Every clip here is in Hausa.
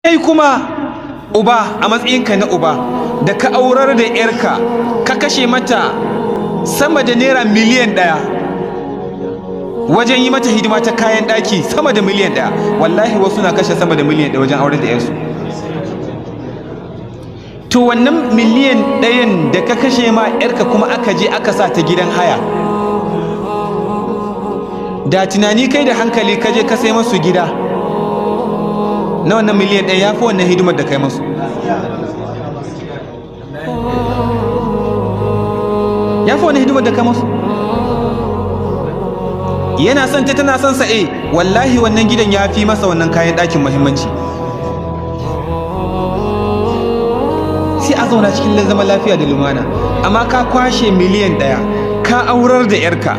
Kai kuma uba, a matsayinka na uba da ka aurar da yarka, ka kashe mata sama da naira miliyan 1 wajen yi mata hidima ta kayan ɗaki, sama da miliyan 1. Wallahi wasu na kashe sama da miliyan 1 wajen aurar da yarsu. To, wannan miliyan 1n da ka kashe ma yarka, kuma aka je aka sa ta gidan haya, da tunani kai da hankali ka je ka sai masu gida na wannan miliyan 1, ya fi wannan hidimar da kai masu, ya fi wannan hidimar da kai masu. Yana son ta, tana son sa, eh, wallahi wannan gidan ya fi masa wannan kayan ɗakin muhimmanci. Sai a zauna cikin zaman lafiya da lumana. Amma ka kwashe miliyan 1, ka aurar da yarka,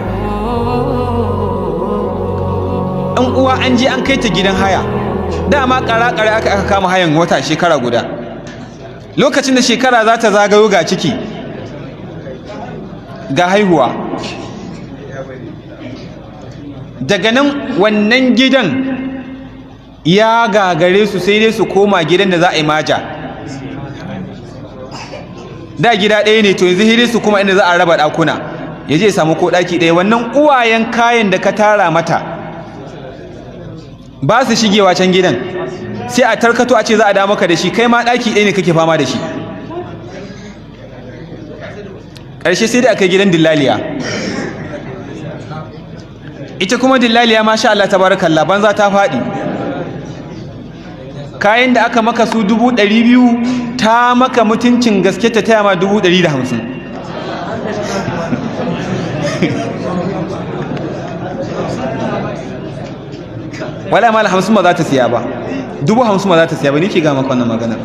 ɗan uwa, an je an kai ta gidan haya. Dama ƙara-ƙara aka kama hayan wata shekara guda. Lokacin da shekara za ta zagayo, ga ciki, ga haihuwa. Daga nan wannan gidan ya gagare su, sai dai su koma gidan da za a yi maja. Da gida ɗaya ne, to yanzu hidai su kuma inda za a raba ɗakuna, ya je samu ko ɗaki ɗaya. Wannan uwayen kayan da ka tara mata ba su shigewa can gidan, sai a tarkato a ce za a da maka da shi. Kai ma ɗaki ɗaya ne kake fama da shi. Ƙarshe sai dai aka gidan dillaliya. Ita kuma dillaliya, masha Allah tabarakallah, banza ta faɗi. Kayan da aka maka su 200,000, ta maka mutuncin gaske ta taya ma 150,000. Wala mala 50 ba za ta siya ba, 50,000 ba za ta siya ba. Ni ke ga maka wannan maganar.